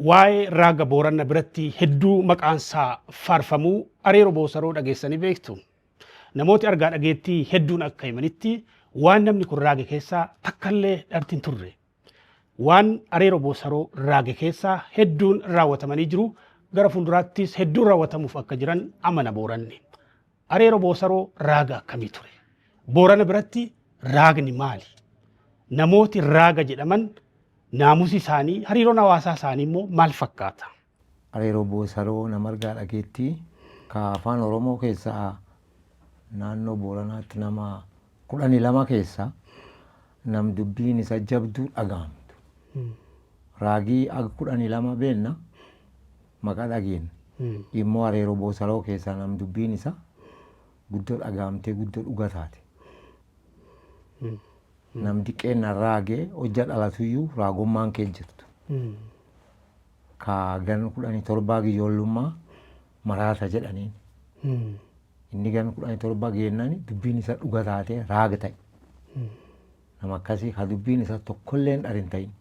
Waa'ee raaga Booranna biratti hedduu maqaansaa faarfamuu Areero Boosaroo dhageessanii beektu. Namooti argaa dhageettii hedduun akka himanitti waan namni kun raage keessaa takkallee dharti hin turre. Waan Areero Boosaroo raage keessaa hedduun raawwatamanii jiru, gara fuulduraattis hedduun raawwatamuuf akka jiran amana Booranni. Areero Boosaroo raaga akkamii ture? Boorana biratti raagni maali? Namooti raaga jedhaman naamusi isaanii, hariiroon hawaasaa isaanii immoo maal fakkaata? Areeroo Boosaroo nama argaa dhageettii ka afaan Oromoo keessaa naannoo Booranaatti nama 12 keessa nam dubbiin isa jabduu dhaga'amtu. Raagii ag 12 beenna maqaa dhageenna. Immoo Areeroo Boosaroo keessaa nam dubbiin isa guddoo dhaga'amtee guddoo dhuga taate. Nam diqqeenna raagee hojja dhalatuyyuu raagummaan kee jirtu. Ka gan 17 ijoollummaa maraata jedhaniin. Inni gan 17 geennani dubbiin isa dhuga taatee raaga ta'e. Nama akkasii ka dubbiin isa tokkolleen dhar hin ta'in.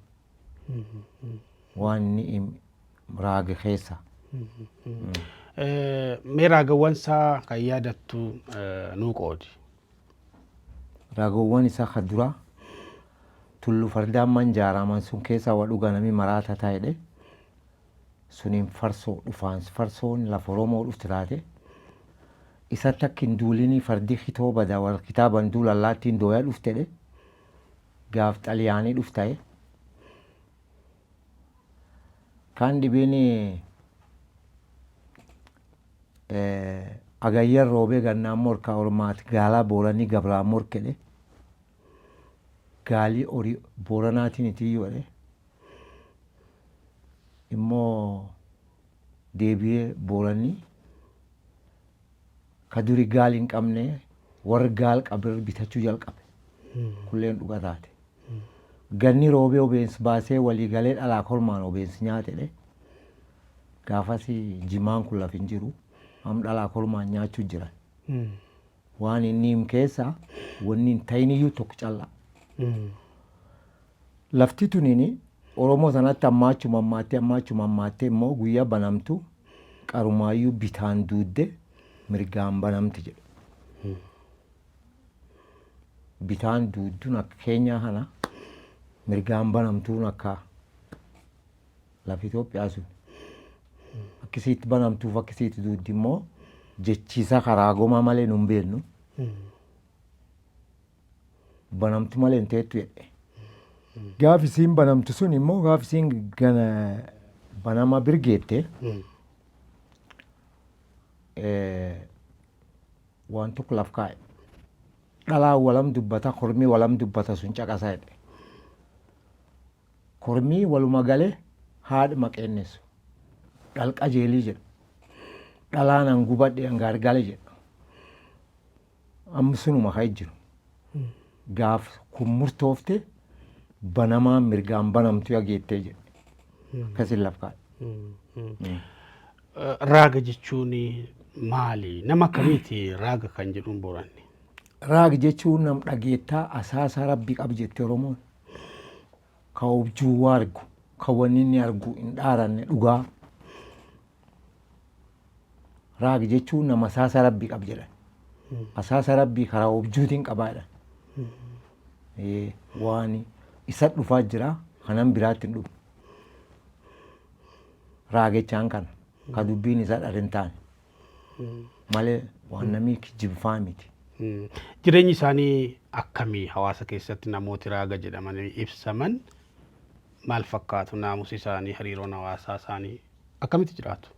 Waan inni raage keessa. Mee raagawwan isaa kan yaadattu nuu qoodi. Raagawwan isaa ka duraa tullu fardaan man jaaraman sun keessaa wa dhuga nami maraata ta'edhe. Suniin farsoo dhufaan farsoon lafa Oromoo dhufte taate. Isatti akka hin duulinii fardi kitoo bada warra kitaaban duulallaattiin dooya dhuftedhe. Gaaf xaliyaanii dhuftae. Kaan dhibiin agayyan roobee gannaan morka ormaat gaalaa booranii gabraan morkedhe. Gaalii horii booranaatiin itiyyuu jedhe. Immoo deebi'ee booranii ka duri gaal hin qabne warri gaal qabir bitachuu jalqabe. Kulleen dhuga taate. Ganni roobee obeensi baasee walii galee dhalaa kormaan obeensi nyaatedhe. Gaafas jimaan kun laf hin jiru. Am dhalaa kormaan nyaachuu jiran. Waan inni him keessa wanni hin ta'iniyyuu tokko callaa. Lafti tunini Oromoo sanatti ammaachuma ammaattee ammaachuma ammaattee immoo guyyaa banamtu qarumaayyuu bitaan duudde mirgaan banamti jedhu. Bitaan duudduun akka keenyaa kana mirgaan banamtuun akka lafa Itoophiyaa sun. Akkisiitti banamtuuf akkisiitti duuddi immoo jechiisa karaa gomaa malee nun beeknu. Banamtu malee hin teettu jedhe. Gaaf isiin banamtu sun immoo gaaf isiin gana banama birgeette waan tokko laf kaa'e. Dhalaan walam dubbata kormii walam dubbata sun caqasa jedhe. Kormii waluma gale haadha maqeennessu. Dhal qajeelii jedha. Dhalaan an gubadhe an gaargale jedha. Amma sunuma ka'e jiru. Gaaf kun murtoofte banamaan mirgaan banamtu yaa geettee jedhe. Akkasin laf kaa'e. Raaga jechuun maali? Nama akkamiiti raaga kan jedhuun Booranni? Raaga jechuun nam dhageettaa asaasa rabbi qabu jette Oromoon. Ka objuu waa argu, ka wanni inni argu hin dhaaranne dhugaa. Raag jechuun nama asaasa rabbii qab jedhan. Asaasa rabbii karaa objjuutiin qabaa jedhan. Waan isa dhufaa jira kanan biraatti hin dhufu. Raagechaan kana ka dubbiin isaa dhar hin taane malee waan namni kijibfaa miti. Jireenyi isaanii akkamii hawaasa keessatti namooti raaga jedhamanii ibsaman maal fakkaatu naamusi isaanii hariiroon hawaasaa isaanii akkamitti jiraatu?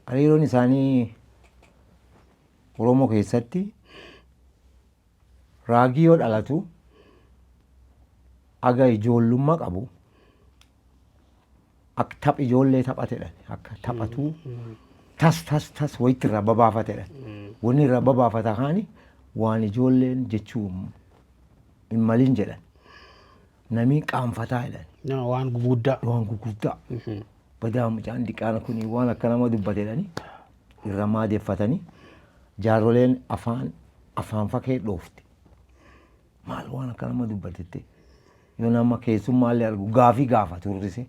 Hariiroon isaanii Oromoo keessatti raagii yoo dhalatu aga ijoollummaa qabu akka taph ijoollee taphatedha. Akka taphatuu tas tas tas wayitti irraa babaafatedha. Wanni irraa babaafata kaani waan ijoolleen jechuu hin malin jedhan. Namii qaanfataa jedhan. Nama waan guguddaa. Waan guguddaa. Badaa mucaan diqaana kun waan akka nama dubbate jedhanii irra maadeffatanii jaarroleen afaan afaan fakee dhoofte. Maal waan akka nama dubbatette yoo nama keessummaallee argu gaafii gaafatu hir'ise.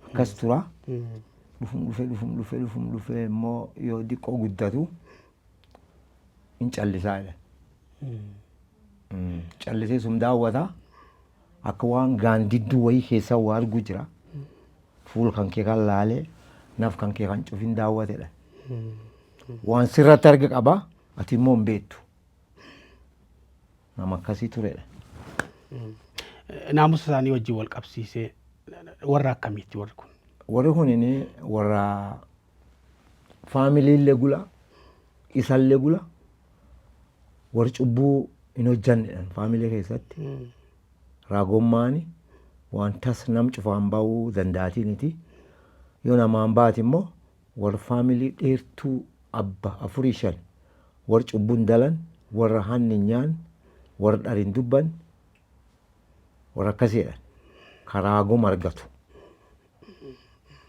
Akkas tura. Dhufum dhufe, dhufum dhufe, dhufum dhufe immoo yoo diqqoo guddatu hin callisaa jedhan. Callisee sun daawwata, akka waan gaandidduu wayii keessa waa argu jira. Fuul kan kee kan laalee, naf kan kee kan cufin daawwatedha. Waan sirratti arge qaba, ati immoo hin beektu. Nama akkasii turedha. Naamusa isaanii wajjin wal qabsiisee warra akkamiitti warri kun? Warri kun warra faamiliillee gula, isallee gula, warri cubbuu hin hojjannedha faamilii keessatti. Raagommaani waan tas nam cufaan ba'uu danda'atiiniti. Yoo namaan baate immoo warra faamilii dheertuu, abba afurii shan, warra cubbuun dalan, warra hanni hin nyaanne, warra dhariin dubban, warra akkasiidha. Karaa goma argatu.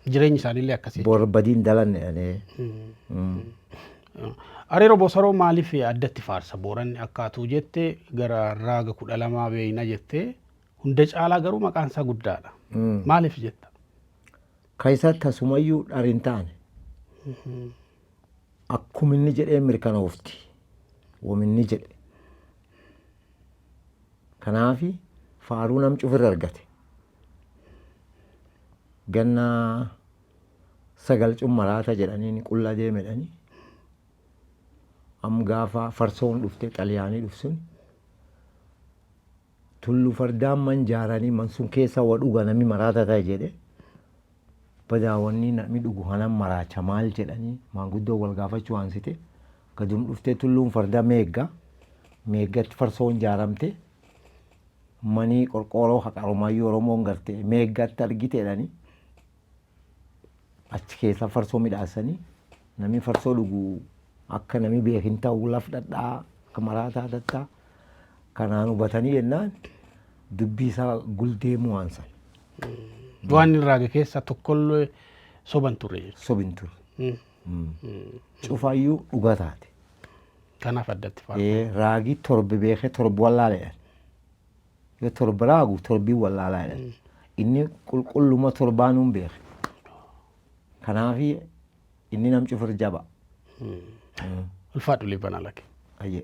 Jireenyi isaaniillee akkasii. Warra badiin dalan jedhanii. Areeroo Boosaroo maaliif addatti faarsa Booranni? Akkaatuu jette gara raaga 12 beeyna jettee, hunda caalaa garuu maqaan isaa guddaadha. Maaliif jetta? Ka isa tasumayyuu dhar hin taane. Akkuma inni jedhee mirkanoofti. Waminni jedhe. Kanaafi faaruu nam cufirra argate. Ganna 9 cummaraata jedhanii qullaa deemedhanii. Am gaafa farsoon dhufte, Xaliyaanii dhufsun, tullu fardaan man jaaranii, man sun keessa wa dhuga, namni maraata ta'e jedhe. Badaawwanni namni dhugu hanan maraacha maal jedhanii maanguddoo wal gaafachuu aansite. Gadum dhuftee tulluun farda meegga. Meeggatti farsoon jaaramte. Manii qorqooroo haqarumayyuu Oromoon garte meeggatti argite jedhanii. Achi keessa farsoo midhaasanii, namni farsoo dhugu akka namni beekin ta'u laf dhadhaa akka maraataa tattaa kanaan hubatanii jennaan dubbii isaa guldeemuu aansan. Waan inni raage keessaa tokkollee soban turre jechuudha. Sobin ture. Cufaayyuu dhugaa taate. Kanaaf addatti faarsa. Raagii torbi beekee torbi wallaaleedha. Yoo torba raagu torbii wallaalaa jedhan. Inni qulqulluma torbaanuun beeke. Kanaafi inni nam cufir jaba. Ulfaadhu, Liibanaa Lake. Ayyee.